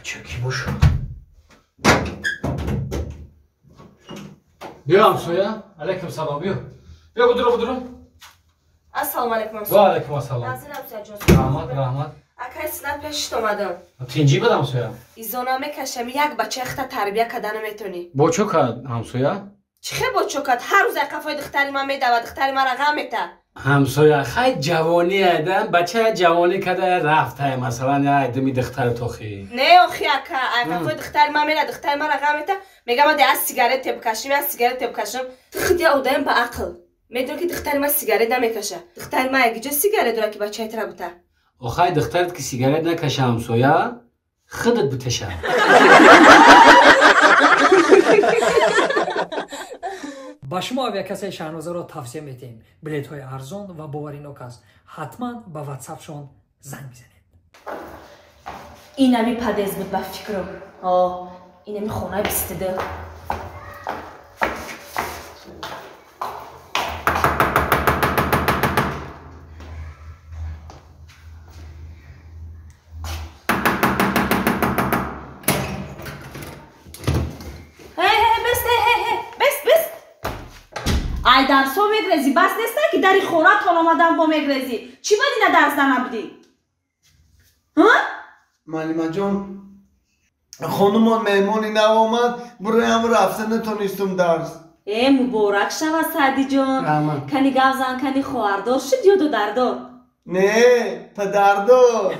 Бача ки боша? Биё ҳамсоя. Алайкум салом, биё. Биё будуро, будуро. Ассалому алайкум ҳамсоя. Ва алайкум ассалом. Назир ҳамсоя ҷон. Раҳмат, раҳмат. Акай синат пешит омадам. Тинҷӣ бад ҳамсоя? Изона мекашам, як бачаи хата тарбия карда наметонӣ. Бо чо кард ҳамсоя? Чӣ хел бо чо кард? Ҳар рӯз ай қафои духтари ман медавад, духтари мара ғам мета. Ҳамсоя, хай ҷавонӣ айда, бача ҷавонӣ карда рафта, масалан, ай дими духтари тохи. Не, охи ака, ай қафои духтари ман мера, духтари мара ғам мета, мегам ад аз сигарет тебкашим, аз сигарет тебкашим. Ту худ я одаем ба ақл. Медонӣ ки духтари ман сигарет намекаша. Духтари ман якиҷо сигарет дора ки бачаи тра бута. Охай духтарат ки сигарет накаша ҳамсоя, худат буташа. Ба шумо авиакассаи Шаҳнозаро тавсия медиҳем. Билетҳои арзон ва боваринок аст. Ҳатман ба ватсапшон занг бизанед. Инами падез буд ба фикрам. О, инами хонаи 22. Ай дарсҳо мегрезӣ, бас неста ки дари хонатон омадан бо мегрезӣ. Чӣ бад ина дарс нанабудӣ? Маълимаҷон, хонумон меҳмони нав омад, буроям рафта натонистум дарс. Э, муборак шава, Саъдиҷон. Кани гавзан, кани хоҳардор шуд ё додардор? Не, падардор.